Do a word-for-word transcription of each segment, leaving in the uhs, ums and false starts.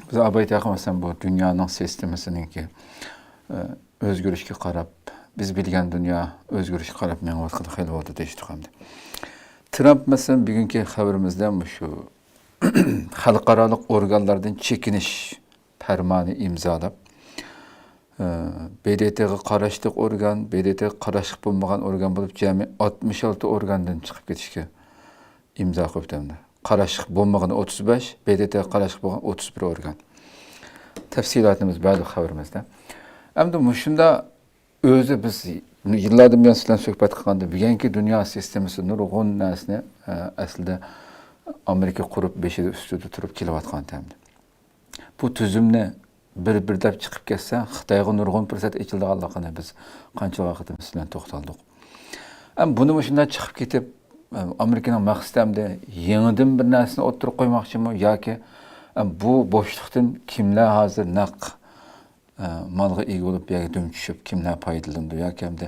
بىز ئابايتاقى مەسىلەن بۇ دۇنيانىڭ سىستېمىسىنىڭكى، ئە، ئۆزگىرىشكە قاراپ، بىز بىلگەن دۇنيا ئۆزگىرىشكە قاراپ مېڭىۋاتقىلى خېلى بولدى دېيىشتۇق ئەمدى. ترامپ مەسىلەن بۈگۈنكى خەۋىرىمىزدە مۇشۇ خەلقئارالىق ئورگانلاردىن چېكىنىش پەرمانى ئىمزالاپ، ئە، ب د ت غا قاراشلىق ئورگان، ب د ت غا قاراشلىق بولمىغان ئورگان بولۇپ جەمئىي ئاتمىش ئالتە ئورگاندىن چىقىپ كېتىشكە ئىمزا قويۇپتۇ ئەمدى. قاراشلىق بولمىغىنى ئوتتۇز بەش، ب د ت غا قاراشلىق بولغان ئوتتۇز بىر ئورگان. تەپسىلاتىمىز بەردۇق خەۋىرىمىزدە. ئەمدى مۇشۇنداق ئۆزى بىز يىللاردىن بۇيان سىلەر بىلەن سۆھبەت قىلغاندا، بۈگۈنكى دۇنيا سىستېمىسى نۇرغۇن نەرسىنى، ئە، ئەسلىدە ئامېرىكا قۇرۇپ، بېشىدا ئۈستىدە تۇرۇپ كېلىۋاتقان ئەمدى. بۇ تۈزۈمنى بىر-بىر دەپ چىقىپ كەتسە، خىتايغا نۇرغۇن پۇرسەت ئېچىلىدىغانلىقىنى بىز قانچە ۋاقىتتىن سىلەر بىلەن توختالدۇق. ئەم، بۇنى مۇشۇنداق چىقىپ كېتىپ، ئەم، ئامېرىكىنىڭ مەقسىتى ئەمدى يېڭىدىن بىر نەرسىنى ئوتتۇرىغا قويماقچىمۇ ياكى، ئەم، بۇ بوشلۇقتىن كىملەر ھازىر نەق، ئە، مالغا ئىگە بولۇپ، بۇ يەرگە دۈم چۈشۈپ، كىملەر پايدىلىنىدۇ ياكى ئەمدى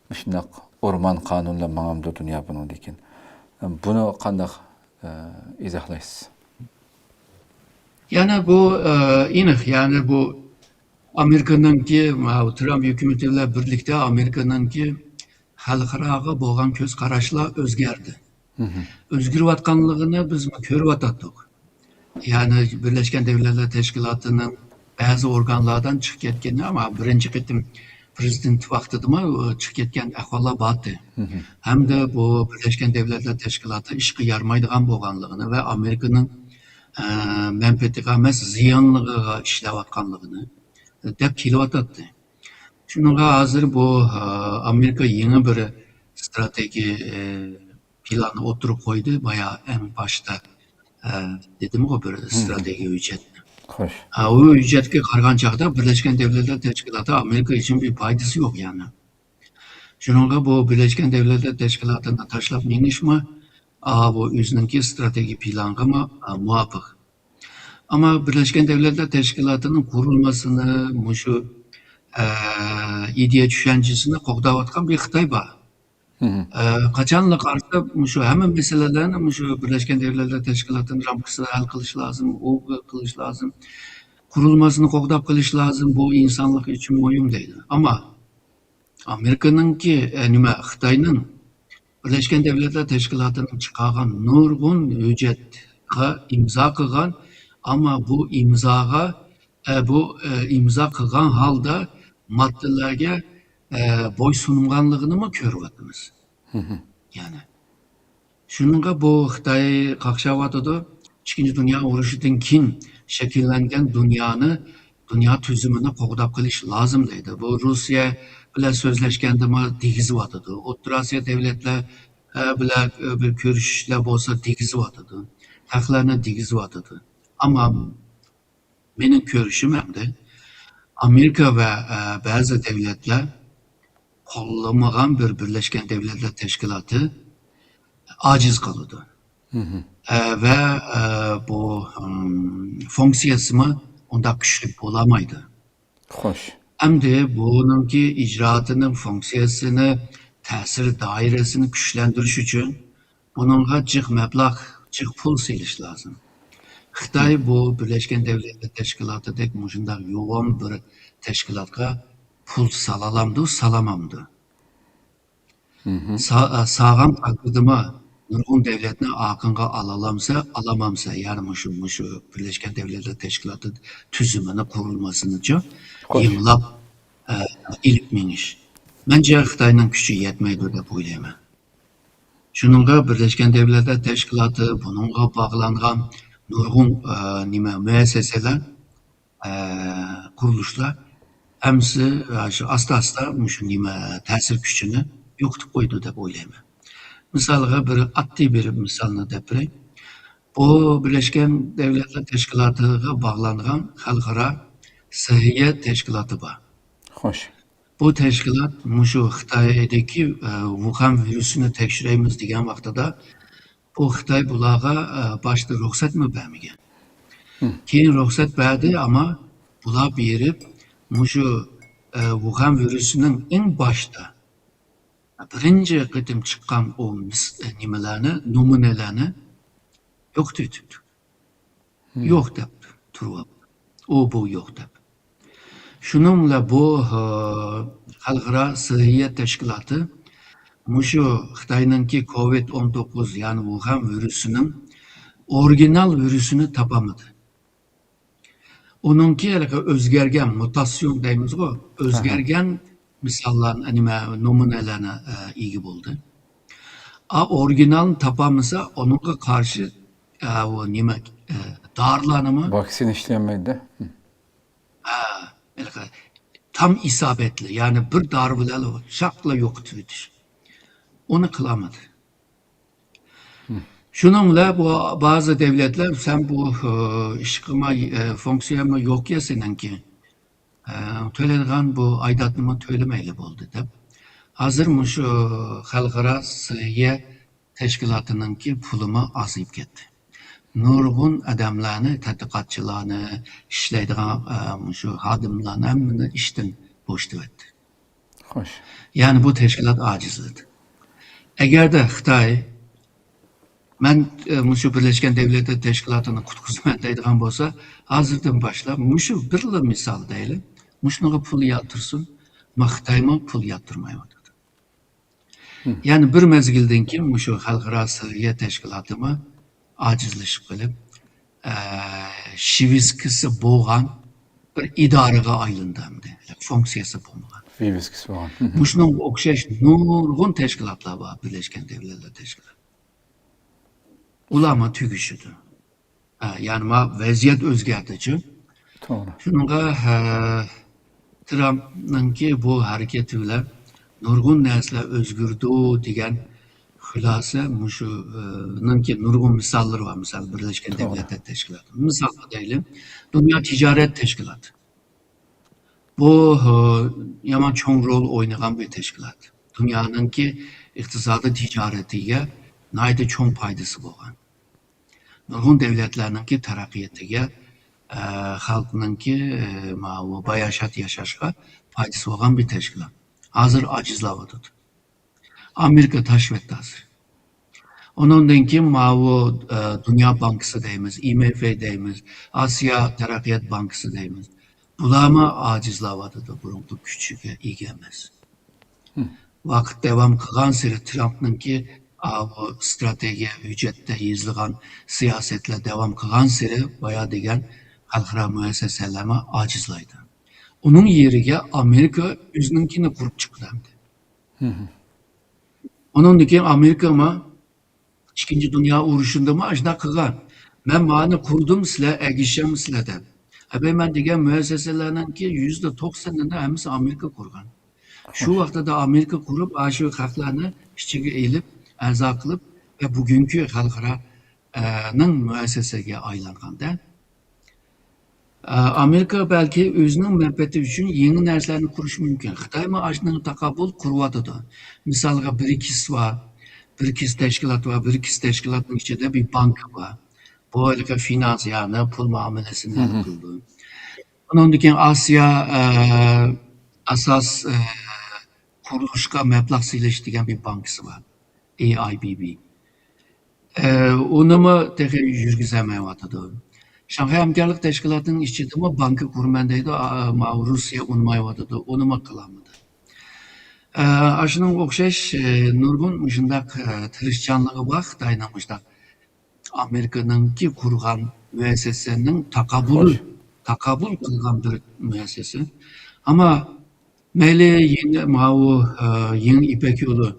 مۇشۇنداق ئورمان قانۇنلار ماڭامدۇ دۇنيا بۇنىڭدىن كېيىن؟ ئەم، بۇنى قانداق، ئە، ئىزاھلايسىز؟ يەنى بۇ، ئە، ئېنىق، يەنى بۇ ئامېرىكىنىڭكى، ماۋۇ ترامپ ھۆكۈمىتى بىلەن بىرلىكتە ئامېرىكىنىڭكى خەلقئاراغا بولغان كۆز قاراشلار ئۆزگەردى. مھم. ئۆزگىرىۋاتقانلىقىنى بىز كۆرۈۋاتاتتۇق. يەنى بىرلەشكەن دۆلەتلەر تەشكىلاتىنىڭ بەزى ئورگانلاردىن چىقىپ كەتكىنى، ئەمما بىرىنچى قېتىم پرېزىدېنت ۋاقتىدىمۇ چىقىپ كەتكەن ئەھۋاللار بارتى. مھم. ھەمدە بۇ بىرلەشكەن دۆلەتلەر تەشكىلاتى ئىشقا يارىمايدىغان بولغانلىقىنى ۋە ئامېرىكىنىڭ، ئە، مەنپەئەتىگە ئەمەس، زىيانلىقىغا ئىشلەۋاتقانلىقىنى دەپ كېلىۋاتاتتى. شۇنىڭغا ھازىر بۇ، ئە، ئامېرىكا يېڭى بىر ئىستراتېگىيە، ئە، پىلاننى ئوتتۇرىغا قويدى. بايا ئەڭ باشتا، ئە، دېدىمغۇ بىر مھم. ئىستراتېگىيە ھۆججەتنى. خوش. ئە، ئۇ ھۆججەتكە قارىغان چاغدا بىرلەشكەن دۆلەتلەر تەشكىلاتى ئامېرىكا ئۈچۈن بىر پايدىسى يوق يەنى. شۇنىڭغا بۇ بىرلەشكەن دۆلەتلەر تەشكىلاتىنى تاشلاپ مېڭىشمۇ، ئا، بۇ ئۆزىنىڭكى ئىستراتېگىيە پىلانىغىمۇ، ئا، مۇۋاپىق. ئەمما بىرلەشكەن دۆلەتلەر تەشكىلاتىنىڭ قۇرۇلمىسىنى مۇشۇ، ئە، ئىدىيە چۈشەنچىسىنى قوغداۋاتقان بىر خىتاي بار. مھم. ئە، قاچانلا قارىسا، مۇشۇ ھەممە مەسىلىلەرنى مۇشۇ بىرلەشكەن دۆلەتلەر تەشكىلاتىنىڭ رامكىسىدا ھەل قىلىش لازىم، ئۇ قىلىش لازىم، قۇرۇلمىسىنى قوغداپ قېلىش لازىم، بۇ ئىنسانلىق ئۈچۈن مۇھىم دەيدۇ. ئەمما ئامېرىكىنىڭكى، ئە، نېمە، خىتاينىڭ بىرلەشكەن دۆلەتلەر تەشكىلاتىنىڭ چىقارغان نۇرغۇن ھۆججەتكە ئىمزا قىلغان، ئەمما بۇ ئىمزاغا، ئە، بۇ، ئە، ئىمزا قىلغان ھالدا ماددىلارغا، ئە، بويسۇنغانلىقىنىمۇ كۆرۈۋاتىمىز. مھم. يەنى. شۇنىڭغا بۇ خىتاي قاقشاۋاتىدۇ. ئىككىنچى دۇنيا ئۇرۇشىدىن كېيىن شەكىللەنگەن دۇنيانى، دۇنيا تۈزۈمىنى قوغداپ قېلىش لازىم دەيدۇ. بۇ روسىيە بىلەن سۆزلەشكەندىمۇ دېگۈزۈۋاتىدۇ. ئوتتۇرا ئاسىيا دۆلەتلەر، ئە، بىلەن، ئە، بىر كۆرۈشۈشلەر بولسا دېگۈزۈۋاتىدۇ. ھەقلەرنى دېگۈزۈۋاتىدۇ. ئەمما مېنىڭ كۆرۈشۈم ئەمدى ئامېرىكا ۋە، ئە، بەزى دۆلەتلەر قوللىمىغان بىر بىرلەشكەن دۆلەتلەر تەشكىلاتى ئاجىز قالىدۇ. مھم. ئە، ۋە، ئە، بۇ، ئىم، فۇنكسىيەسىمۇ ئۇنداق كۈچلۈك بولالمايدۇ. خوش. ئەمدى بۇنىڭكى ئىجرائاتىنىڭ فۇنكسىيەسىنى، تەسىر دائىرىسىنى كۈچلەندۈرۈش ئۈچۈن بۇنىڭغا جىق مەبلەغ، جىق پۇل سېلىش لازىم. خىتاي بۇ بىرلەشكەن دۆلەتلەر تەشكىلاتىدەك مۇشۇنداق يوغان بىر تەشكىلاتقا پۇل سالالامدۇ، سالامامدۇ؟ مھم. سا-، سالغان تەقدىردىمۇ نۇرغۇن دۆلەتنى ئارقىغا ئالالامسا، ئالامامسا، يەنى مۇشۇ، مۇشۇ بىرلەشكەن دۆلەتلەر تەشكىلاتى تۈزۈمىنى، قۇرۇلمىسىنىچۇ خوش. يېڭىلاپ، ئە، ئېلىپ مېڭىش. مەنچە خىتاينىڭ كۈچى يەتمەيدۇ دەپ ئويلايمەن. شۇنىڭغا بىرلەشكەن دۆلەتلەر تەشكىلاتى، بۇنىڭغا باغلانغان نۇرغۇن، ئە، نېمە، مۇئەسسەسەلەر، ئە، قۇرۇلۇشلار ھەممىسى، ئە، شۇ ئاستا-ئاستا مۇشۇ نېمە، تەسىر كۈچىنى يوقىتىپ قويىدۇ دەپ ئويلايمەن. مىسالغا بىر ئاددىي بىر مىسالنى دەپ بېرەي. بۇ بىرلەشكەن دۆلەتلەر تەشكىلاتىغا باغلانغان خەلقئارا سەھىيە تەشكىلاتى بار. خوش. بۇ تەشكىلات مۇشۇ خىتايدىكى، ئە، ۋۇخەن ۋىرۇسىنى تەكشۈرەيمىز دېگەن ۋاقتىدا، بۇ خىتاي بۇلارغا، ئە، باشتا رۇخسەتمۇ بەرمىگەن. مم. كېيىن رۇخسەت بەردى، ئەمما بۇلار بېرىپ مۇشۇ، ئە، ۋۇخەن ۋىرۇسىنىڭ ئەڭ باشتا بىرىنچى قېتىم چىققان ئۇ مىس-، نېمىلەرنى، نومۇنىلەرنى يوقىتىۋېتىپتۇ. مم. يوق دەپ تۇرۇۋاپتۇ. ئۇ بۇ يوق دەپ. شۇنىڭ بىلەن بۇ، ھە، خەلقئارا سىھھىيە تەشكىلاتى مۇشۇ خىتاينىڭكى كوۋىد ئون توققۇز، يەنى ۋۇخەن ۋىرۇسىنىڭ ئورىگىنال ۋىرۇسىنى تاپالمىدى. ئۇنىڭكى ھېلىقى ئۆزگەرگەن، مۇتاسسىيون دەيمىزغۇ، ئۆزگەرگەن مىساللار، نېمە، نومۇنەلەرنى، ئە، ئىگە بولدى. ئا، ئورىگىنالنى تاپالمىسا، ئۇنىڭغا قارشى، ئە، ئۇ نېمە، ئە، دارىلارنىمۇ، ۋاكسىنا ئىشلىيەلمەيدۇ. ھە، ھېلىقى تام ئىسابەتلىك، يەنى بىر دارى بىلەن شاقلا يوقىتىۋېتىش. ئۇنى قىلالمىدى. شۇنىڭ بىلەن بۇ بەزى دۆلەتلەر، سەن بۇ، ئىشقىمۇ، فۇنكسىيەمۇ يوقكەن سېنىڭكى، تۆلەيدىغان بۇ ئايداتنىمۇ تۆلىمەيلى بولدى دەپ، ھازىر مۇشۇ خەلقئارا سىھھىيە تەشكىلاتىنىڭكى پۇلىمۇ ئازىيىپ كەتتى. نۇرغۇن ئادەملەرنى، تەتقىقاتچىلارنى، ئىشلەيدىغان، مۇشۇ خادىملارنى ھەممىنى ئىشتىن بوشىتىۋەتتى. خوش. يەنى بۇ تەشكىلات ئاجىزلىدى. ئەگەردە خىتاي، مەن، ئە، مۇشۇ بىرلەشكەن دۆلەتلەر تەشكىلاتىنى قۇتقۇزىمەن دەيدىغان بولسا، ھازىردىن باشلاپ مۇشۇ بىرلا مىسال دەيلى، مۇشۇنىڭغا پۇل ياتۇرسۇن، ما خىتايمۇ پۇل ياتۇرمايۋاتىدۇ. يەنى بىر مەزگىلدىن كېيىن مۇشۇ خەلقئارا سىھھىيە تەشكىلاتىمۇ ئاجىزلىشىپ قېلىپ، ئە، شىۋىسكىسى بولغان بىر ئىدارىگە ئايلاندى ئەمدى. فۇنكسىيەسى بولمىغان. ۋىۋىسكىسى بولغان. مۇشۇنىڭغا ئوخشاش نۇرغۇن تەشكىلاتلار بار، بىرلەشكەن دۆلەتلەر تەشكىلاتى. ئۇلارمۇ تۈگىشىدۇ. ھە، يەنى ما ۋەزىيەت ئۆزگەردىچۇ. توغرا. شۇنىڭغا، ھە، ترامپنىڭكى بۇ ھەرىكىتى بىلەن نۇرغۇن نەرسىلەر ئۆزگىرىدۇ دېگەن خۇلاسە مۇشۇ، ئە، نىڭكى نۇرغۇن مىساللىرى بار. مىسال، بىرلەشكەن توغرا. دۆلەتلەر تەشكىلاتى. مىسالغا دەيلى، دۇنيا تىجارەت تەشكىلاتى. بۇ، ئە، يامان چوڭ رول ئوينىغان بىر تەشكىلات. دۇنيانىڭكى ئىقتىسادىي تىجارىتىگە ناھايىتى چوڭ پايدىسى بولغان. نۇرغۇن دۆلەتلەرنىڭكى تەرەققىياتىگە، ئە، خەلقنىڭكى، ئە، ماۋۇ باياشات ياشاشقا پايدىسى بولغان بىر تەشكىلات. ھازىر ئاجىزلاۋاتىدۇ. ئامېرىكا تاشىۋەتتى ھازىر. ئۇنىڭدىن كېيىن ماۋۇ، ئە، دۇنيا بانكىسى دەيمىز، ئاي ئېم ئېف دەيمىز، ئاسىيا تەرەققىيات بانكىسى دەيمىز. بۇلارمۇ ئاجىزلاۋاتىدۇ، بۇرۇنقى كۈچىگە ئىگە ئەمەس. ۋاقىت داۋام قىلغانسېرى ترامپنىڭكى ئاۋۇ ستراتېگىيە ھۆججەتتە يېزىلغان سىياسەتلەر داۋام قىلغانسېرى بايا دېگەن خەلقئارا مۇئەسسەسەلەرمۇ ئاجىزلايدۇ. ئۇنىڭ يېرىگە ئامېرىكا ئۆزىنىڭكىنى قۇرۇپ چىقىدۇ ئەمدى. ئۇنىڭدىن كېيىن ئامېرىكىمۇ ئىككىنچى دۇنيا ئۇرۇشىندىمۇ ئاشۇنداق قىلغان. مەن مانى قۇردۇم، سىلەر ئەگىشەمسىلەر دەپ. ئەبەي مەن دېگەن مۇئەسسەسەلەرنىڭكى يۈزدە توقسىنىنى ھەممىسى ئامېرىكا قۇرغان. شۇ ۋاقتىدا ئامېرىكا قۇرۇپ، ئاشۇ خەقلەرنى ئىچىگە ئېلىپ، ئەزا قىلىپ ۋە بۈگۈنكى خەلقئارا، ئە، نىڭ مۇئەسسەسىگە ئايلانغاندا. ئامېرىكا بەلكى ئۆزىنىڭ مەنپەئەتى ئۈچۈن يېڭى نەرسىلەرنى قۇرۇشى مۇمكىن. خىتايمۇ ئاشۇنىڭغا تاقابىل قۇرۇۋاتىدۇ. مىسالغا، برىكس بار، برىكس تەشكىلات بار، برىكس تەشكىلاتنىڭ ئىچىدە بىر بانكا بار. بۇ ھېلىقى فىنانس، يەنى پۇل مۇئامىلىسىنى ھەل قىلىدۇ. ئۇنىڭدىن كېيىن ئاسىيا، ئە، ئاساس، ئە، قۇرۇلۇشقا مەبلەغ سېلىش دېگەن بىر بانكىسى بار. ئەي ئاي بى بى. ئە، ئۇنىمۇ تېخى يۈرگۈزەلمەيۋاتىدۇ. شاڭخەي ھەمكارلىق تەشكىلاتىنىڭ ئىچىدىمۇ بانكا قۇرىمەن دەيدۇ، ئا، ماۋۇ روسىيە ئۇنىمايۋاتىدۇ، ئۇنىمۇ قىلالمىدى. ئە، ئاشۇنىڭغا ئوخشاش، ئە، نۇرغۇن مۇشۇنداق، ئە، تىرىشچانلىقى بار خىتاينىڭ مۇشۇنداق ئامېرىكىنىڭكى قۇرغان مۇئەسسەسىنىڭ تاقابىلى، تاقابىل قىلغان بىر مۇئەسسەسە. ئەمما مەيلى يېڭى ماۋۇ، ئە، يېڭى يىپەك يولى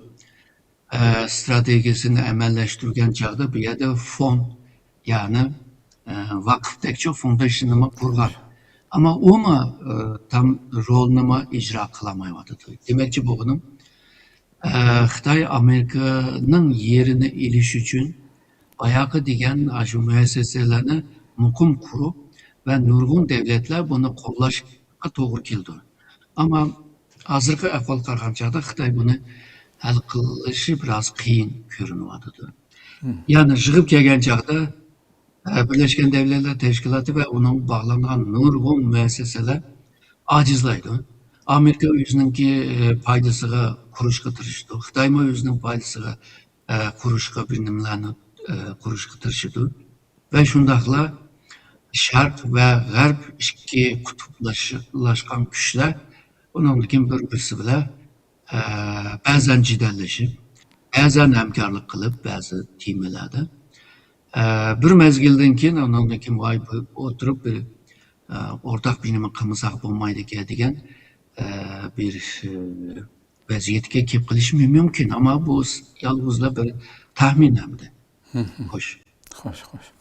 ئە، ستراتېگىيەسىنى ئەمەلىيلەشتۈرگەن چاغدا بۇ يەردە فوند، يەنى، ئە، ۋاقىفتەكچۇ فوندېيشننىمۇ قۇرغان. ئەمما ئۇمۇ، ئە، تام رولنىمۇ ئىجرا قىلالمايۋاتىدۇ. دېمەكچى بولغىنىم، ئە، خىتاي ئامېرىكىنىڭ يېرىنى ئېلىش ئۈچۈن باياقى دېگەن ئاشۇ مۇئەسسەسەلەرنى مۇقىم قۇرۇپ ۋە نۇرغۇن دۆلەتلەر بۇنى قوللاشقا توغرا كېلىدۇ. ئەمما ھازىرقى ئەھۋالغا قارىغان چاغدا خىتاي بۇنى ھەل قىلىشى بىراز قىيىن كۆرۈنۈۋاتىدۇ. يەنى يىغىپ كەلگەن چاغدا، ئە، بىرلەشكەن دۆلەتلەر تەشكىلاتى ۋە ئۇنىڭغا باغلانغان نۇرغۇن مۇئەسسەسەلەر ئاجىزلايدۇ. ئامېرىكا ئۆزىنىڭكى، ئە، پايدىسىغا قۇرۇشقا تىرىشىدۇ. خىتايمۇ ئۆزىنىڭ پايدىسىغا، ئە، قۇرۇشقا بىر نېمىلەرنى، ئە، قۇرۇشقا تىرىشىدۇ. ۋە شۇنداقلا شەرق ۋە غەرب ئىككى قۇتۇپلاشقان كۈچلەر ئۇنىڭدىن كېيىن بىر-بىرسى بىلەن، ئە، بەزەن جېدەللىشىپ، بەزەن ھەمكارلىق قىلىپ، بەزى تېمىلاردا. ئە، بىر مەزگىلدىن كېيىن، ئۇنىڭدىن كېيىن، ۋاي، بۇ ئولتۇرۇپ بىر، ئە، ئورتاق بىر نېمە قىلمىساق بولمايدىكەن دېگەن، ئە، بىر، ئە، ۋەزىيەتكە كېلىپ قېلىشى مۇمكىن. ئەمما بۇ يالغۇزلا بىر تەخمىن ھەمدە. خوش. خوش، خوش.